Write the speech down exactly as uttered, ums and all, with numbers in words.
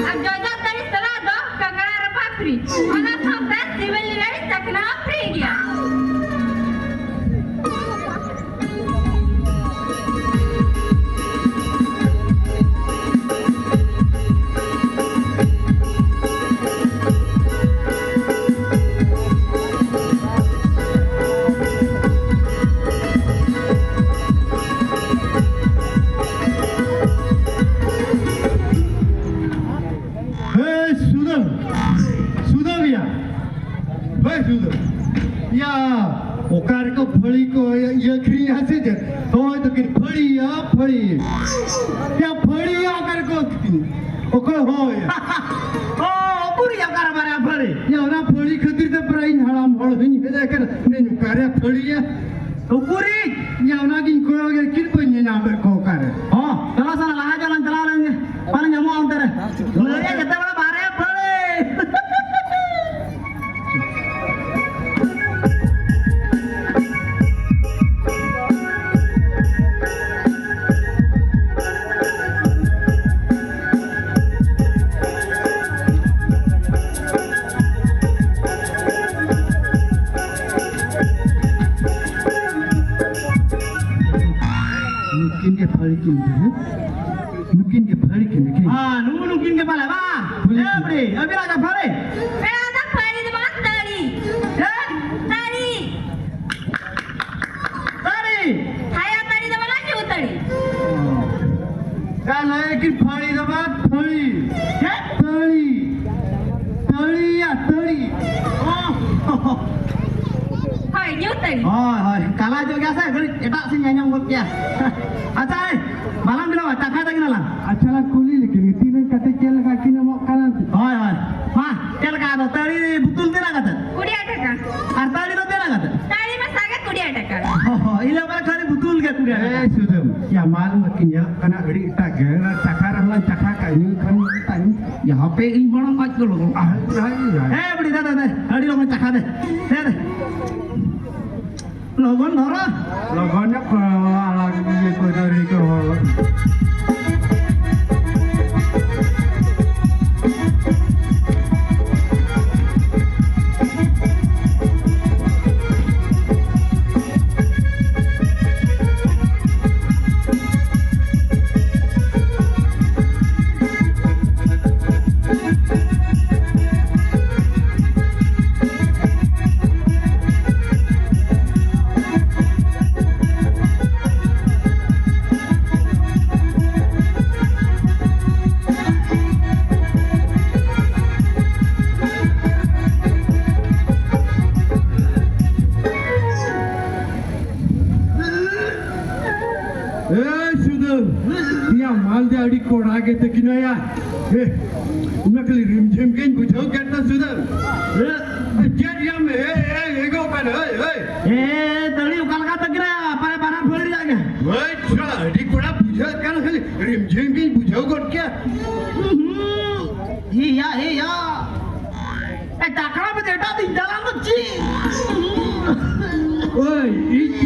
ᱟᱨ ᱡᱚᱡᱚ ᱛᱟᱹᱲᱤ ᱥᱟᱞᱟᱜ ᱫᱚ ᱠᱟᱝᱲᱟ ᱨᱟᱯᱟᱜ ᱯᱷᱨᱤ᱾ ᱚᱱᱟ ᱥᱟᱶᱛᱮ ᱥᱤᱵᱤᱞ ᱱᱤᱨᱟᱹᱭ ᱪᱟᱠᱷᱱᱟ ᱦᱚᱸ ᱯᱷᱨᱤ ᱜᱮᱭᱟ᱾ ᱦᱮᱸ, ᱥᱩᱫᱟᱹ, ᱥᱩᱫᱟᱹ ᱜᱮᱭᱟ᱾ ᱦᱳᱭ, ᱥᱩᱫᱟᱹ᱾ ᱭᱟ, ᱚᱠᱟ ᱨᱮᱠᱚ ᱯᱷᱟᱹᱲᱤ ᱠᱚ ᱤᱭᱟᱹ ᱟᱹᱠᱷᱨᱤᱧᱟ ᱥᱮ ᱪᱮᱫ? ᱦᱳᱭ, ᱛᱚᱠᱤᱱ ᱯᱷᱟᱹᱲᱤᱭᱟ, ᱯᱷᱟᱹᱲᱤ᱾ ᱭᱟ, ᱯᱷᱟᱹᱲᱤᱭᱟ ᱚᱠᱟ ᱨᱮᱠᱚ ᱟᱹᱠᱷᱨᱤᱧ? ᱚᱠᱚᱭ ᱦᱳᱭ? ᱚ, ᱯᱩᱨᱤᱭᱟ ᱚᱠᱟ ᱨᱮ ᱵᱟᱨᱭᱟ ᱯᱷᱟᱹᱲᱤ? ᱭᱟ, ᱚᱱᱟ ᱯᱷᱟᱹᱲᱤ ᱠᱷᱟᱹᱛᱤᱨ ᱛᱮ ᱯᱨᱟᱭ ᱤᱧ ᱦᱟᱲᱟᱢ ᱦᱚᱲ ᱦᱚᱧ ᱦᱮᱡ ᱟᱠᱟᱱᱟ᱾ ᱢᱮᱱ ᱚᱠᱟ ᱨᱮ ᱯᱷᱟᱹᱲᱤᱭᱟ? ᱩᱠᱩᱨᱤᱡ! ᱭᱟ, ᱚᱱᱟᱜᱤᱧ ᱠᱚᱭᱚᱜ ᱜᱮ, ᱪᱮᱫ ᱵᱟᱹᱧ ᱧᱮᱧᱟᱢᱮᱫ ᱠᱚ ᱚᱠᱟᱨᱮ? ᱦᱚᱸ, ᱪᱟᱞᱟᱣ ᱥᱟᱞᱟ ᱞᱟᱦᱟ ᱪᱟᱞᱟᱝ ᱪᱟᱞᱟᱣ ᱞᱮᱱ ᱜᱮ᱾ ᱯᱟᱞᱮ ᱧᱟᱢᱚᱜᱼᱟ ᱚᱱᱛᱮ ᱨᱮ᱾ ᱞᱟᱹᱭ ᱡᱮᱛᱮ ᱵᱮᱲᱟ ᱵᱟᱨᱭᱟ ᱯᱷᱟᱹᱲᱤ᱾ ᱱᱩᱠᱤᱱ ᱜᱮ ᱯᱷᱟᱹᱲᱤ ᱠᱤᱱ ᱫᱚ, ᱦᱮᱸ? ᱱᱩᱠᱤᱱ ᱜᱮ ᱯᱷᱟᱹᱲᱤ ᱠᱤᱱ ᱫᱚ, ᱦᱮᱸ? ᱦᱮᱸ, ᱱᱩᱠᱩ ᱱᱩᱠᱤᱱ ᱜᱮ ᱯᱟᱞᱮ, ᱵᱟ? ᱯᱷᱟᱹᱲᱤ ᱮ ᱠᱤᱱ᱾ ᱵᱩᱰᱷᱤ, ᱟᱹᱵᱤᱱᱟᱜ ᱜᱮ ᱯᱷᱟᱹᱲᱤ? ᱯᱮᱲᱟ ᱫᱚ ᱯᱷᱟᱹᱲᱤ ᱫᱚ ᱵᱟᱝ, ᱛᱟᱹᱲᱤ᱾ ᱪᱮᱫ? ᱛᱟᱹᱲᱤ᱾ ᱛᱟᱹᱲᱤ᱾ ᱦᱟᱭᱟ ᱛᱟᱹᱲᱤ ᱫᱚ ᱵᱟᱝ, ᱧᱩ ᱛᱟᱹᱲᱤ᱾ ᱚ᱾ ᱠᱟᱱ ᱞᱟᱹᱭ ᱠᱤᱱ ᱯᱷᱟᱹᱲᱤ ᱫᱚ ᱵᱟᱝ, ᱛᱷᱟᱹᱲᱤ᱾ ᱪᱮᱫ? ᱛᱷᱟᱹᱲᱤ᱾ ᱛᱷᱟᱹᱲᱤᱭᱟ, ᱛᱷᱟᱹᱲᱤ᱾ ᱚ᱾ ᱦᱳᱭ, ᱧᱩ ᱛᱟᱹᱲᱤ᱾ ᱦᱳᱭ, ᱦᱳᱭ᱾ ᱠᱟᱞᱟ ᱧᱚᱜ ᱜᱮᱭᱟ ᱥᱮ, ᱠᱟᱹᱴᱤᱡ ᱮᱴᱟᱜ ᱥᱮᱫ ᱟᱸᱡᱚᱢ ᱜᱚᱫ ᱠᱮᱭᱟ᱾ ᱟᱪᱪᱷᱟ, ᱮᱭ, ᱵᱟᱞᱟᱝ ᱵᱮᱱᱟᱣᱟ, ᱪᱟᱠᱷᱟ ᱛᱟᱹᱠᱤᱱ ᱟᱞᱟᱝ᱾ ᱟᱪᱪᱷᱟ, ᱞᱟᱝ ᱠᱩᱞᱤ ᱞᱮᱠᱤᱱ ᱜᱮ, ᱛᱤᱱᱟᱹᱜ ᱠᱟᱛᱮ ᱪᱮᱫ ᱞᱮᱠᱟ ᱠᱤᱱ ᱮᱢᱚᱜ ᱠᱟᱱᱟ? ᱦᱳᱭ, ᱦᱳᱭ᱾ ᱢᱟ, ᱪᱮᱫ ᱞᱮᱠᱟ ᱟᱫᱚ ᱛᱟᱹᱲᱤ ᱵᱩᱛᱩᱞ ᱛᱤᱱᱟᱹᱜ ᱠᱟᱛᱮ? ᱠᱩᱲᱤ ᱴᱟᱠᱟ᱾ ᱟᱨ ᱛᱟᱹᱲᱤ ᱫᱚ ᱛᱤᱱᱟᱹᱜ ᱠᱟᱛᱮ? ᱛᱟᱹᱲᱤ ᱢᱟ ᱥᱟᱜᱮ ᱠᱩᱲᱤ ᱴᱟᱠᱟ᱾ ᱦᱚ, ᱦᱚ, ᱤᱧ ᱞᱟᱹᱭ ᱠᱷᱟᱹᱞᱤ ᱵᱩᱛᱩᱞ ᱜᱮ ᱠᱩᱲᱤ ᱴᱟᱠᱟ᱾ ᱮ ᱥᱩᱫᱟᱹᱢ, ᱭᱟ ᱢᱟᱞ ᱢᱟᱹᱠᱤᱱ ᱧᱟᱢᱚᱜ ᱠᱟᱱᱟ ᱟᱹᱰᱤ ᱮᱴᱟᱜ ᱜᱮ᱾ ᱚᱱᱟ ᱪᱟᱠᱷᱟ ᱨᱮᱦᱚᱸ ᱞᱟᱝ ᱪᱟᱠᱷᱟ ᱠᱟᱜ ᱧᱩ ᱠᱷᱟᱱ ᱛᱟᱭᱚᱢ᱾ ᱭᱟ ᱦᱟᱯᱮ ᱤᱧ ᱢᱟᱲᱟᱝ ᱟᱡ ᱫᱚ ᱞᱚᱜᱚᱱ᱾ ᱟᱦ, ᱟᱦ, ᱟᱦ᱾ ᱦᱮᱸ ᱵᱩᱰᱷᱤ, ᱫᱮ, ᱫᱮ, ᱫᱮ, ᱟᱹᱰᱤ ᱞᱚᱜᱚᱱ ᱪᱟᱠᱷᱟ ᱫᱮ᱾ ᱫᱮ, ᱫᱮ᱾ ᱞᱚᱜᱚᱱ ᱫᱷᱚᱨᱟ᱾ ᱞᱚᱜᱚᱱ ᱧᱚᱜ ᱠᱚ ᱟᱲᱟᱜ ᱤᱭᱟᱹ ᱠᱚ ᱫᱟᱨᱮ ᱠᱚ ᱦᱚᱲ᱾ ᱮ ᱥᱩᱫᱟᱹᱢ, ᱤᱭᱟ ᱢᱟᱞ ᱫᱮ ᱟᱹᱰᱤ ᱠᱚᱲᱟ ᱜᱮ ᱛᱟᱹᱠᱤᱱᱟᱭᱟ᱾ ᱮ, ᱚᱱᱟ ᱠᱷᱟᱹᱞᱤ ᱨᱤᱢᱡᱷᱤᱢ ᱜᱮᱧ ᱵᱩᱡᱷᱟᱹᱣ ᱠᱮᱫ ᱫᱚ ᱥᱩᱫᱟᱹᱢ᱾ ᱮ, ᱪᱮᱫ ᱭᱟᱢ? ᱮ, ᱮ, ᱮᱜᱚᱜ ᱠᱟᱱ, ᱮᱭ, ᱮᱭ᱾ ᱮ, ᱫᱟᱲᱤ ᱚᱠᱟ ᱞᱮᱠᱟ ᱛᱟᱹᱠᱤᱱᱟ? ᱯᱟᱨᱮ ᱵᱟᱱᱟᱨ ᱯᱷᱟᱹᱲᱤ ᱨᱮᱭᱟᱜ ᱜᱮ᱾ ᱦᱳᱭ, ᱪᱷᱟ, ᱟᱹᱰᱤ ᱠᱚᱲᱟ ᱵᱩᱡᱷᱟᱹᱜ ᱠᱟᱱ, ᱠᱷᱟᱹᱞᱤ ᱨᱤᱢᱡᱷᱤᱢ ᱜᱮᱧ ᱵᱩᱡᱷᱟᱹᱣ ᱜᱚᱫ ᱠᱮᱭᱟ᱾ ᱦᱩᱸ, ᱦᱤᱭᱟ, ᱦᱤᱭᱟ᱾ ᱮ, ᱴᱟᱠᱟ ᱵᱮ ᱮᱴᱟᱜ ᱫᱤᱱ ᱫᱟᱞᱟᱞ ᱫᱚ ᱪᱮᱫ? ᱳᱭ, ᱤᱧ